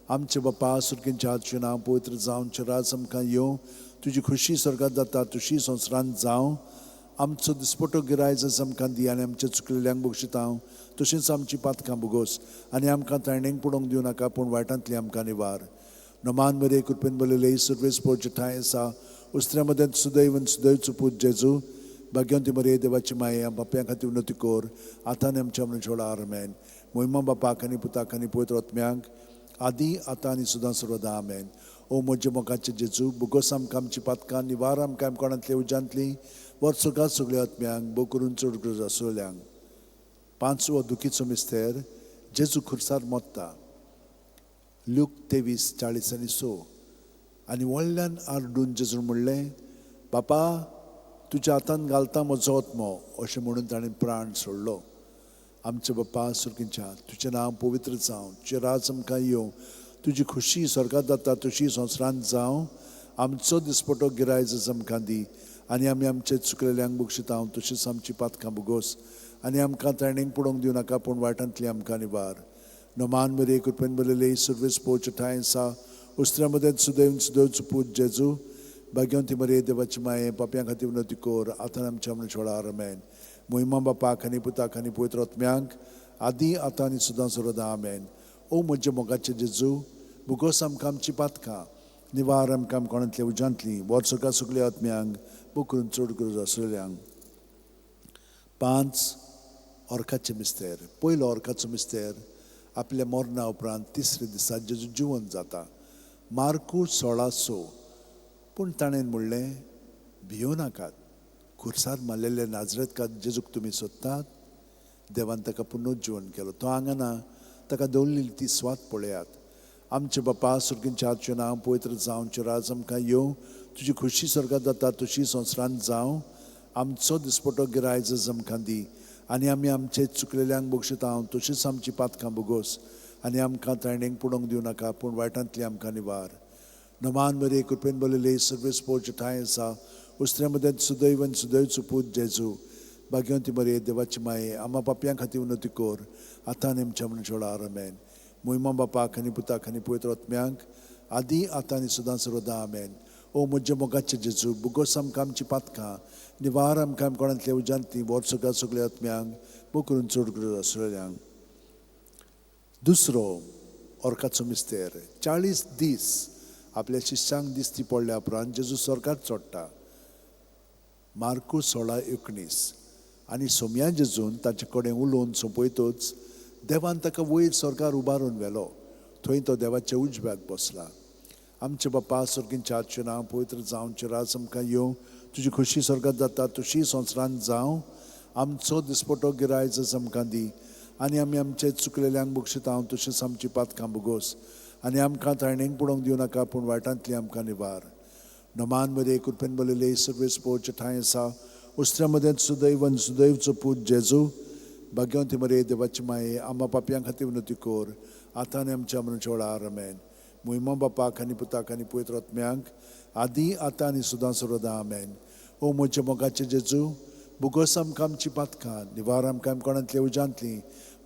आमचे बापा सुर्गींच्या, तुजें नांव पवित्र जावन, तुजें राज आमकां येवं, तुजी खुशी स्वर्गात जाता तशी संवसारांत जावं. आमचो दिसपटो गिरायज आमकां दी आनी आमच्या चुकलेल्यांक बक्षितांव तशेंच आमची पातकां भोगोस आनी आमकां ताणेंक पडोवंक दिवं नाका, पूण वायटांतली आमकां निवार. नमान मरे कृपेन बरयले सुर्वेस पोवचे ठांय आसा उस्त्र्या मदें सुदैव सुदैवचो पूत जेजू, भाग्यवंती मरे देवाची माये, बाप्यां खातीर विनवती कर आतां आनी आमच्या मरणाच्या आमेन. मोहिमा बापाक आनी पुताक आनी पवित्र आत्म्यांक, आदी आतां आनी सदां सर्वदा आमेन. ओ म्हज्या मोगाचे जेजू, भोगोस आमकां आमची पातकां, निवार आमकां कोणांतली उज्यांतली, वर्सगात सगळ्या आत्म्यांक, भोव करून चड गरज आसलेल्यांक. पांचवो दुखीचो मिस्तेर, जेजू खुर्सार मोत्ता. ल्यूक 23:46. आनी व्हडल्यान आरडून जेजून म्हणलें, बापा तुज्या हातान घालता म्हजो आत्मो, अशें म्हणून ताणें प्राण सोडलो. आमचे बापा सुर्गींच्या, तुजें नांव पवित्र जावं, तुजें राज आमकां येवं, तुजी खुशी स्वर्गात जाता तशी संवसारांत जावं. आमचो दिसपटो गिरायज आमकां दी आनी आमी आमचे चुकलेल्यांक बक्षितांव तशीच आमची पातकां भोगोस आनी आमकां ताणेंक पडोवंक दिवं नाका, पूण वायटांतली आमकां निवार. नमान मरे कृपेन बरयले सुर्वेस पोवचे ठांय आसा उस्त्र्या मदें सुदैव सुदैवचो पूत जेजू, भाग्यवंती मरे देवाची माये, पापयां खातीर विनवती कर आतां आमच्या मरणाच्या वेळार आमेन. मोहिमा बापाक आनी पुताक आनी पवित्र आत्म्यांक, आदी आतां आनी सदां सर्वदा आमेन. ओ म्हज्या मोगाचे जेजू, भोगोस आमकां आमची पातकां, निवार आमकां कोणांतल्या उज्यांतली, वर्सका सगल्या आत्म्यांक, भोव करून चड गरज आसलेल्यांक. पांच ऑर्काचे मिस्तेर. पयलो ऑर्काचो मिस्तेर, आपल्या मरणा उपरांत तिसरे दिसा जेजू जिवन जाता. मार्कू 16:6. पूण ताणें म्हणलें, भियों नाकात, खुर्सार मारलेले नाजरेतकार जेजूक तुमी सोदतात, देवान ताका पुनर्जीवन केलो, तो हांगा ना, ताका दवरलेली ती स्वात पळयात. आमचे बापा सुर्गींच्या, तुजें नांव पवित्र जावं, तुजें राज आमकां येवं, तुजी खुशी स्वर्गात जाता तशी संवसारांत जावं. आमचो दिसपटो गिरायज आमकां दी आनी आमी आमचे चुकलेल्यांक बक्षितांव तशीच आमची पातकां भोगोस आनी आमकां ताणेंक पडोवंक दिवं नाका, पूण वायटांतली आमकां निवार. नमान मरे कृपेन बरयले सर्वेस पोवचे ठांय आसा उस्त्र्या मदें सुदैव आनी सुदैवचो पूत जेजू, भाग्यवंती मरे देवाची माये, आमा पापयां खातीर विनवती कर आतां आनी आमच्या मरणाच्या वेळार आमेन. मोहिमा बापाक आनी पुताक आनी पवित्र आत्म्यांक, आदी आतां आनी सदां सर्वदा आमेन. ओ म्हज्या मोगाचे जेजू, भोगोस आमकां आमची पातकां, निवार आमकां कोणांतल्या उज्यांतली, वर्सगा सगल्या आत्म्यांक, भोव करून चड गरज आसलेल्यांक. दुसरो ऑर्काचो मिस्तेर, 40 दीस आपल्या शिश्यांक दिसती पडल्या उपरांत जेजू स्वर्गार चडटा. मार्कू 16:19. आनी सोम्या जेजून ताचे कडेन उलोवन सोंपयतच देवान ताका वयर स्वर्गार उबारून व्हेलो, थंय तो देवाच्या उजव्याक बसला. आमचे बापा सुर्गींच्या, तुजें नांव पवित्र जावं, तुजें राज आमकां येवं, तुजी खुशी स्वर्गात जाता तशी संवसारांत जावं. आमचो दिसपटो गिरायज आमकां दी आनी आमी आमचे चुकलेल्यांक बक्षितांव तशीच आमची पातकां भोगोस आनी आमकां ताणेंक पडोवंक दिवं नाका, पूण वायटांतली आमकां निवार. नमान मरे कृपेन बरयले सर्वेस पोवचे ठांय आसा उस्त्र्या मदें सुदैव आनी सुदैवचो पूत जेजू, भाग्यवंती मरे देवाची माये, आमा पापयां खातीर विनवती कर आतां आनी आमच्या मरणाच्या वेळार आमेन. मोहिमा बापाक आनी पुताक आनी पवित्र आत्म्यांक, आदी आतां आनी सदां सर्वदा आमेन. ओ म्हज्या मोगाचे जेजू, भोगोस आमकां आमची पातकां, निवार आमकां कोणांतल्या उज्यांतली,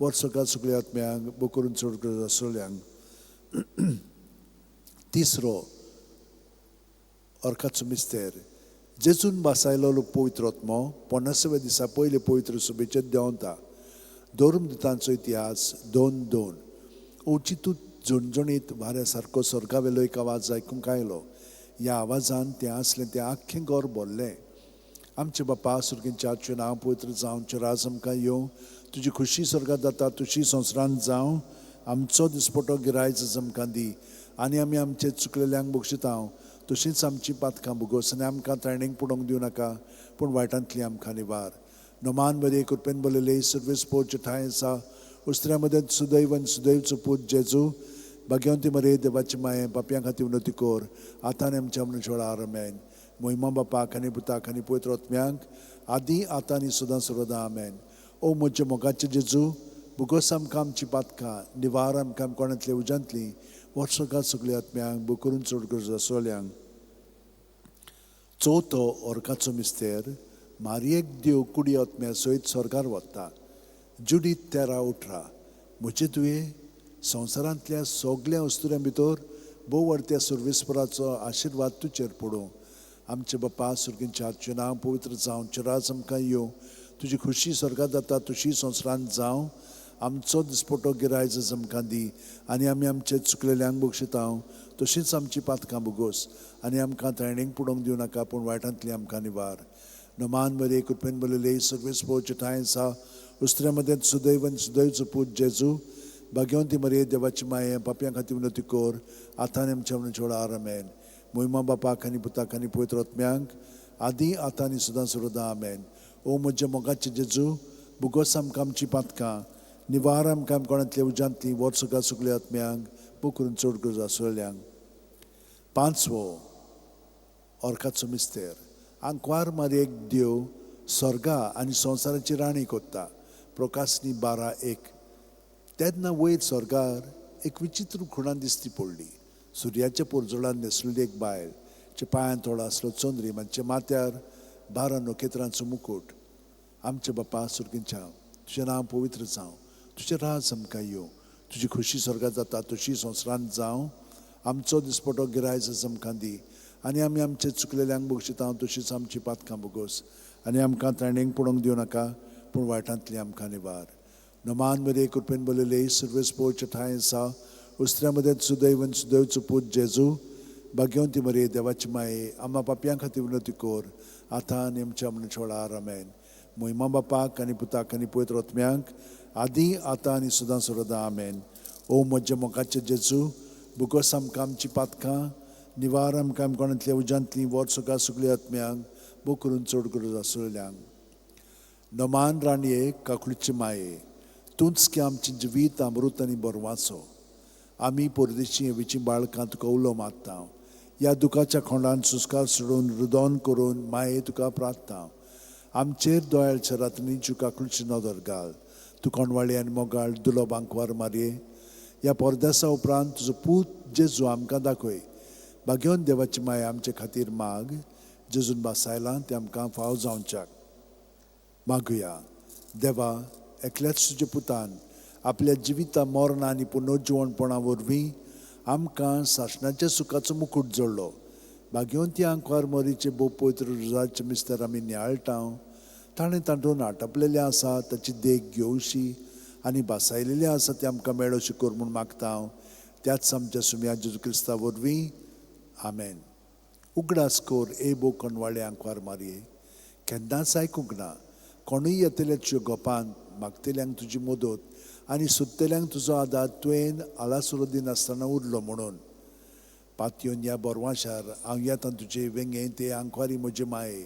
वर्सगा सगल्या आत्म्यांक, भोव करून चड गरज आसलेल्यांक. तिसरो ऑर्काचो मिस्तेर, जेजून भासायलो पवित्र आत्मो 50व्या दिसा पयले पवित्र सभेचेर देंवता. धर्मदुतांचो इतिहास 2:2. अवचितूच झणझणीत वाऱ्या सारको स्वर्गावेलो एक आवाज आयकूंक आयलो. ह्या आवाजान तें आसलें तें आख्खें घर भरलें. आमचे बापा सुर्गींच्या, तुजें नांव पवित्र जावं, तुजें राज आमकां येवं, तुजी खुशी स्वर्गात जाता तशी संवसारांत जावं. आमचो दिसपटो गिरायज आमकां दी आनी आमी आमचे चुकलेल्यांक बक्षितांव तशीच आमची पातकां भोगोस आनी आमकां ताणेंक पडोवंक दिवं नाका, पूण वायटांतली आमकां निवार. नमान मरे कृपेन बरयले सर्वेस पोवचे ठांय आसा उस्त्र्या मदें सुदैव आनी सुदैवचो पूत जेजू, भाग्यवंती मरे देवाची माये, पापयां खातीर विनवती कर आतां आनी आमच्या मरणाच्या वेळार आमेन. मोहिमा बापाक आनी पुताक आनी पवित्र आत्म्यांक, आदी आतां आनी सदां सर्वदा आमेन. ओ म्हज्या मोगाचे जेजू, भोगोस आमकां आमची पातकां, निवार आमकां कोणांतल्या उज्यांतली, वर्सगात सगल्या आत्म्यांक बोकरून चड गरज आसल्यांक. चवथो ओरकाचो मिस्तेर मारयेक देव कुडी आत्म्या सयत स्वर्गार वता. जुडीत 13-18. म्हजे तुवें संवसारांतल्या सगल्या अस्तुऱ्यां भितर भोव त्या सर्वेस्पराचो आशिर्वाद तुजेर पडूं. आमचे बापा सुर्गींच्या तुजें नांव पवित्र जावं, तुजें राज आमकां येवं, तुजी खुशी स्वर्गात जाता तशी संवसारांत जावं. आमचो दिसपटो गिरायज आमकां दी आनी आमी आमचे चुकलेल्यांक बक्षिता तशींच आमची पातकां भोगोस आनी आमकां ताणेंक पुडोवंक दिवं नाका पूण वायटांतली आमकां निवार. नमान मरे कृपेन बरयले सर्वेस्पोचे ठांय आसा उस्त्र्या मदें सुदैव आनी सुदैवचो पूत जेजू भाग्यवंती मरे देवाची माये पापयां खातीर विनवती कर आतां आनी आमच्या मरणाच्या वेळार. आमेन. मोहिमा बापाक आनी पुताक आनी पवित्र आत्म्यांक आदी आतां आनी सदां सर्वदा. आमेन. ओ म्हज्या मोगाचे जेजू भुगोस आमकां आमची पातकां निवार आमकां कोणांतल्या उज्यांतली वर्सगां सगल्या आत्म्यांक बोकरून चड गरज आसलेल्यांक. पांचवो ओरकाचो मिस्तेर आंकवार मारयेक देव स्वर्गा आनी संवसाराची राणी कोत्ता. प्रकाशनी 12:1. तेन्ना वयर स्वर्गार एक विचित्र खुणा दिसती पडली. सुर्याच्या पोरजोळान न्हेसलेली एक बायल, चे पांयान थोडो आसलो चंद्रीम आनी माथ्यार 12 नखेत्रांचो मुकूट. आमचे बापा सुर्गींच्या तुजें नांव पवित्र जावं, तुजें राज आमकां येवं, तुजी खुशी स्वर्गात जाता तशी संवसारांत जावं. आमचो दिसपटो गिरायज आमकां दी आनी आमी आमचे चुकलेल्यांक बक्षिता तशीच आमची पातकां भोगोस आनी आमकां ताणेंक पडोवंक दिवं नाका पूण वायटांतली आमकां निवार. नमान मरे कृपेन बरयले सर्वेस्पोचे ठांय आसा उस्त्र्या मदें सुदैव आनी सुदैवचो पूत जेजू भाग्यवंती मरे देवाची माये आमा पापयां खातीर विनवती कर आतां आनी आमच्या मरणाच्या वेळार. आमेन. मोहिमा बापाक आनी पुताक आनी पवित्र आत्म्यांक आदी आतां आनी सदां सर्वदा. आमेन. ओ म्हज्या मोगाचे जेजू भुगोस आमकां आमची पातकां निवार आमकां कोणांतल्या उज्यांतली वर्सगां सगल्या आत्म्यांक बोकरून चड गरज आसलेल्यांक. नमान राणये काकुळीचे माये तूंच की आमची जिवीत अमृत आनी बरवाचो. आमी परदेशी हेवीची बाळकां तुका उलो मारता. ह्या दुखाच्या खोंडान सुस्कार सोडून रुदोन करून माये तुका प्रार्थता. आमचेर दोयाळच्या रात्रीची काकुळची नदर घाल. तूं कोणवाळी आनी मोगाळ दुलो बांकवार मारये. ह्या परदेसा उपरांत तुजो पूत जेजू आमकां दाखय. भाग्यवंत देवाची माया आमचे खातीर माग. जेजून बासायलां तें आमकां फाव जावच्याक. मागुया. देवा एकल्याच तुज्या पुतान आपल्या जिविता मरणा आनी पुनर्जिवणपणा वरवीं आमकां सासणाच्या सुखाचो मुकूट जोडलो. भाग्यवंती आंकवार मोरीचे भोव पवित्र रुजाचे मिस्तर आमी नियाळटा. ताणें तातूंत आटपलेलें आसा ताची देख घेवशी आनी बासायलेलें आसा तें आमकां मेळोशी कर म्हूण मागता हांव त्याच आमच्या सुम्या जेजू क्रिस्ता वरवीं. आमेन. उगडास कर ए भोव कोणवाळे आंकवार मारये केन्नाच आयकूंक ना कोणूय येतले तुज्या गोपान मागतल्यांक तुजी मदत आनी सोदतल्यांक तुजो आदार तुवें आलासुरो दिनासतना उरलो म्हणून. पातयेवन ह्या बोरवाशार हांव येता तुजे वेंगें ते आंकवारी म्हजे माये.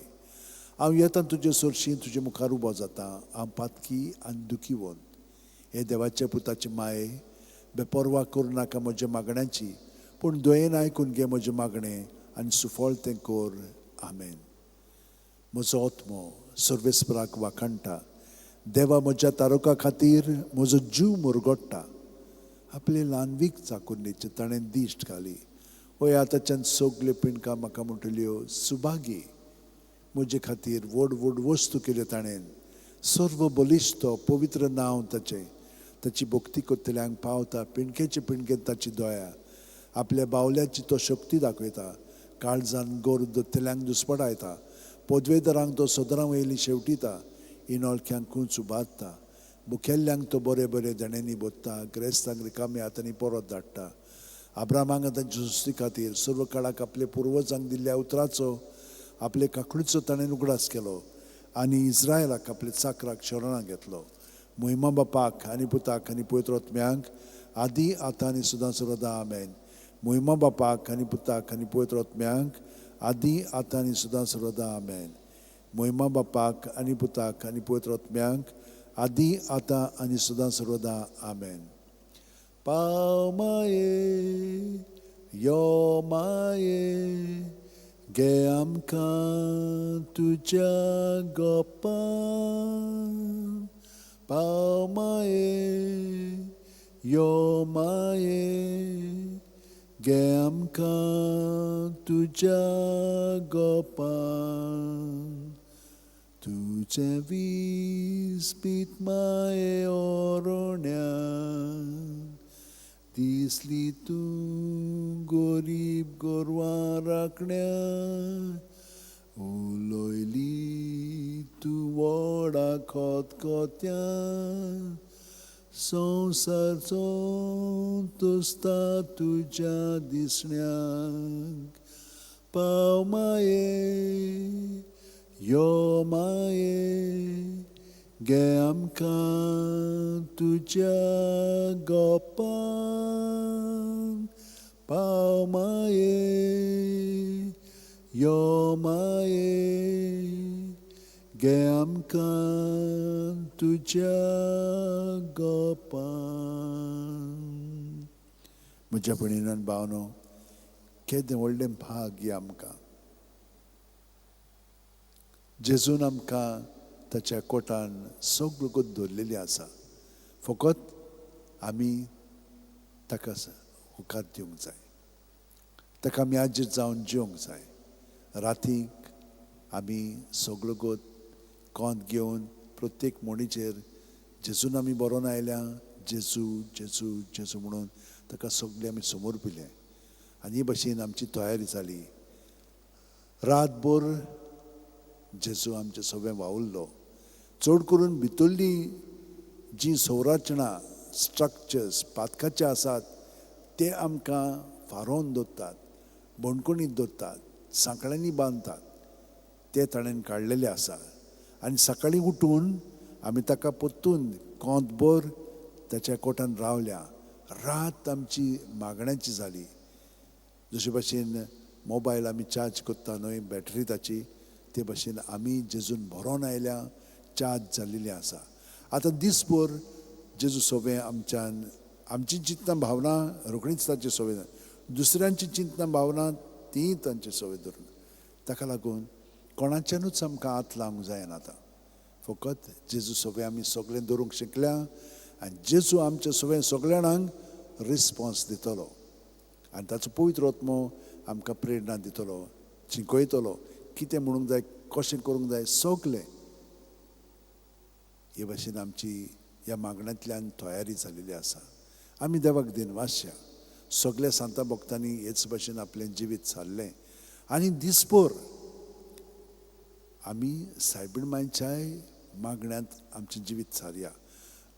हांव येता तुजे सरशी तुजे मुखार उबो जाता. हांव पातकी आनी दुखीवंत. हे देवाच्या पुताची माये बेपर्वा करूं नाका म्हज्या मागण्याची पूण दयेन आयकून घे म्हजें मागणें आनी सुफळ तें कर. आमेन. म्हजो आत्मो सर्वेस्पराक वाखाणटा. देवा म्हज्या तारुका खातीर म्हजो जीव मुरगोडटा. आपले ल्हानवीक चाकुरणेचे ताणें दिश्ट घाली. हय आतांच्यान सगल्यो पिंडकां म्हाका म्हणटल्यो सुभागी. म्हजे खातीर व्हड व्हड वस्तू केल्यो ताणें. सर्व बलिश्ट पवित्र नांव ताचें. ताची भक्ती करतल्यांक पावता पिंडकेचे पिंडकेन ताची दया. आपल्या बावल्याची तो शक्ती दाखयता. काळजान गोर दत्तल्यांक दुस्पडायता. पदवेदारांक तो सदरां वयली शेवटिता. इनोळख्यांक कूंच उबारता. मुखेल्ल्यांक तो बरे बरे देण्यांनी बोत्ता. ग्रेस्तांक रिकाम्या हातांनी परत धाडटा. आब्रामांक तांच्या सुस्ती खातीर सर्व काळाक आपले पुर्वजांक दिल्ल्या उतराचो आपले काकडीचो ताणें उगडास केलो आनी इस्रायलाक आपले चाकराक शरणां घेतलो. मोहिमा बापाक आनी पुताक आनी पवित्र आत्म्यांक आदी आतां आनी सदां सर्वदा. आमेन. मोहिमा बापाक आनी पुताक आनी पवित्र आत्म्यांक आदी आतां आनी सदां सर्वदा. आमेन. मोहिमा बापाक आनी पुताक आनी पवित्र आत्म्यांक आदी आतां आनी सदां सर्वदा. आमेन. पाव माये यो माये गे आमकां तुज्या गोपान. पाव माये यो माये घे आमकां तुज्या गोपान, तुजें विस्पीत माये ओरोण्यान, दिसली तूं गोरीब गोरवां राखण्या, उलयली तूं व्हडा खतखत्यान, संवसारचो तुस्ता तुज्या दिसण्याक, पाव माये यो माये, घे आमकां तुज्या गोपान, पाव माये यो माये, घे आमकां तुज्या गोपान. म्हज्या भयणीन भावनो, केदें व्हडलें भाग्य आमकां, जेजून आमकां ताच्या कोटान सगळो गत दवरलेली आसा. फकत आमी ताका होकार दिवंक जाय, ताका आमी आजीर जावन जिवंक जाय. रातीक आमी सगळो गत कोंत घेवन प्रत्येक म्हणीचेर जेजून आमी बरोवन आयल्या, जेजू जेजू जेजू म्हणून ताका सगळें आमी समर्पिलें आनी हे भशेन आमची तयारी जाली. रातभर जेजू आमचे सगळें वावुरलो. चड करून भितरलीं जीं संरचना स्ट्रक्चर्स पातकाचे आसात ते आमकां फारोवन दवरतात, बणकणीत दवरतात, सांकळ्यांनी बांदतात, ते ताणें काडलेले आसा. आनी सकाळीं उठून आमी ताका परतून कोंतभर ताच्या कोटान रावल्या. रात आमची मागण्याची जाली. जशे भशेन मोबायल आमी चार्ज करता न्हय बॅटरी ताची, ते भशेन आमी जेजून भरोन आयल्या, चार्ज जाल्लेली आसा. आतां दीसभर जेजू सोबें आमच्यान आमची चिंतना भावना रोखडीच ताचे सोबें, दुसऱ्यांची चिंतना भावना ती तांचे सोबें धरून, ताका लागून कोणाच्यानूच आमकां हात लावंक जायना. आतां फकत जेजू सोबें आमी सगळें दवरूंक शिकल्या आनी जेजू आमच्या सोबें सगळ्या जाणांक रिस्पोन्स दितलो आनी ताचो पवित्र आत्मो आमकां प्रेरणा दितलो, शिकयतलो कितें म्हणूंक जाय, कशें करूंक जाय, सगलें. हे भशेन आमची ह्या मागण्यांतल्यान तयारी जाल्लेली आसा. आमी देवाक दिनवासया. सगल्या सांता भक्तांनी हेच भशेन आपलें जिवीत सारलें आनी दीसभर आमी सायबीण मांयच्याय मागण्यांत आमचें जिवीत सारया.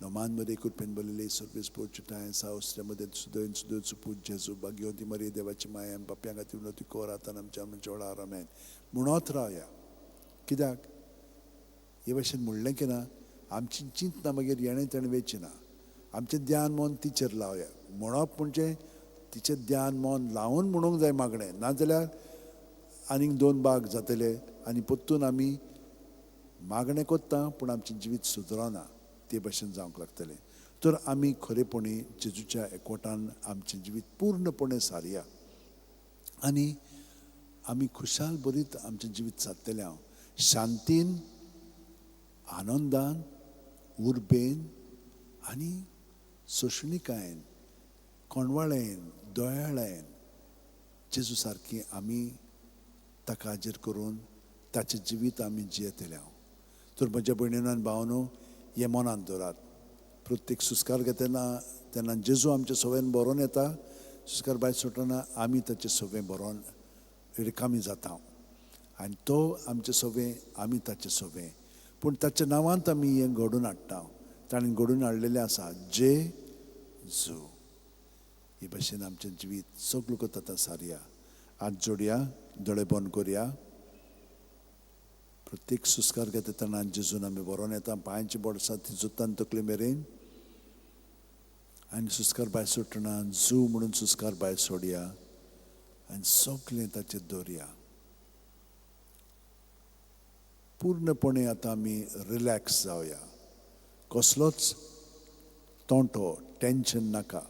नोमान मरे कृपेन बरलेले सर्वेस पोर्चुटाय सावस्त्र्यामध्ये सुदयन सुदय सुपूत जेजू भाग्यवंती मरे देवाची माया बाप्यां खातीर विनवती कर आतां आमच्या वेळार आमेन म्हणत रावया. कित्याक हे भशेन म्हणलें की ना आमची चिंतना मागीर येणें तेणें वेची ना. आमचें ध्यान मन तिचेर लावया. म्हणप म्हणजे तिचें ध्यान मन लावन म्हणूंक जाय मागणें, नाजाल्यार आनीक दोन भाग जातले आनी परतून आमी मागणें करता पूण आमचें जिवीत सुदरना, ते भशेन जावंक लागतलें. तर आमी खरेपणी जेजूच्या एकवटान आमचें जिवीत पूर्णपणे सारया आनी आमी खुशाल बरीत आमचें जिवीत सारतलें. हांव शांतीन, आनंदान, उर्बेन आनी सोंसणीकायेन, कोणवाळेन, दयाळायेन जेजू सारकी आमी ताका हाजीर करून ताचें जिवीत आमी जियेतले. हांव तर म्हज्या भयणीन आनी भावांनो, हें मनांत दवरात. प्रत्येक सुस्कार घेतना तेन्ना जेजू आमच्या सवयेन बरोवन येता, सुस्कार भायर सोडटना आमी ताचे सवय बरोवन रिकामी जाता आनी तो आमचे सवय, आमी ताचे सवय, पूण ताच्या नांवांत आमी हें घडोवन हाडटा. ताणें घडोवन हाडलेलें आसा जे जू. हे भशेन आमचें जिवीत सगळो आतां सारया. हात जोडया, दोळे बंद करया. प्रत्येक सुस्कार घेता तेन्ना जेजून आमी बरोवन येता, पांयांची बोडसां ती जुत्तान तकले मेरेन, आनी सुस्कार भायर सोडटना जू म्हणून सुस्कार भायर सोडया आनी सगळें ताचेर दवरया. पूर्णपणे आतां आमी रिलॅक्स जावया. कसलोच तोंटो, टेंशन नाका.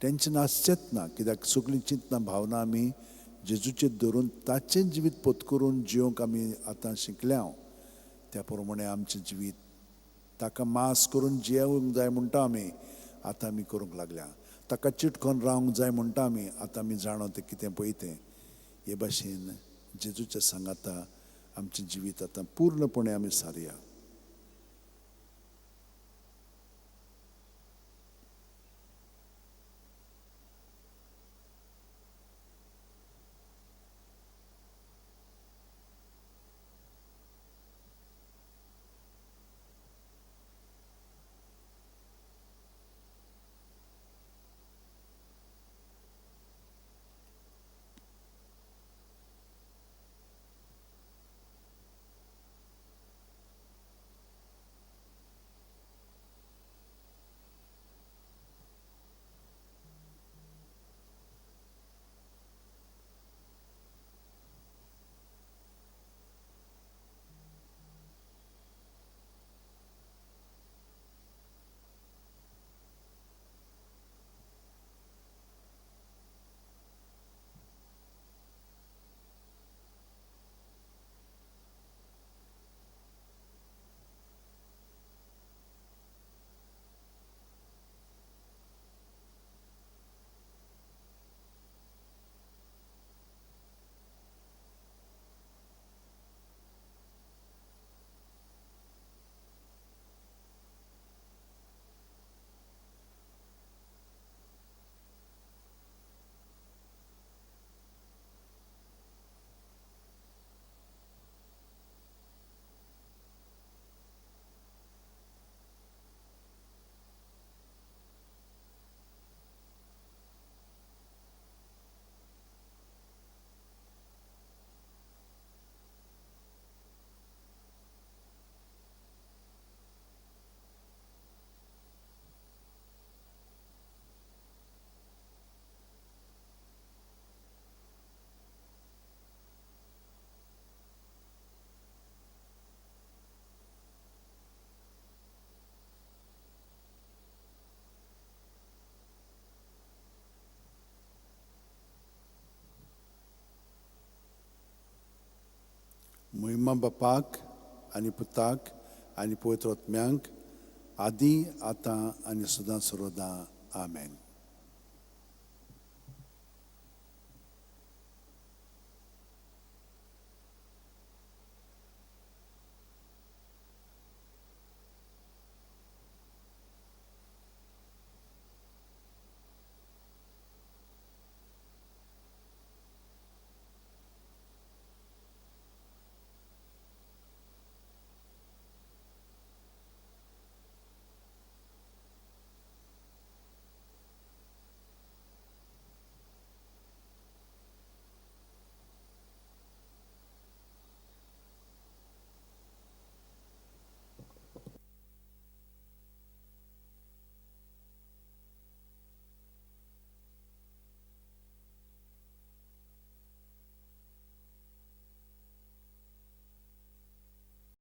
टेंशन आसचेंच ना, कित्याक सगळीं चिंतना भावना आमी जेजूचेर धरून ताचें जिवीत पोत करून जिवंक आमी आतां शिकल्या. त्या प्रमाणे आमचें जिवीत ताका मास करून जियेवंक जाय म्हणटा आमी आतां आमी करूंक लागल्या. ताका चिटकोन रावंक जाय म्हणटा आमी. आतां आमी जाणो तें कितें पळय तें. हे भाशेन जेजूच्या सांगाता आमचें जिवीत आतां पूर्णपणे आमी सारया. महिमा बापाक आनी पुताक आनी पवित्र आत्म्यांक, आदी, आतां आनी सदां सर्वदां. आमेन.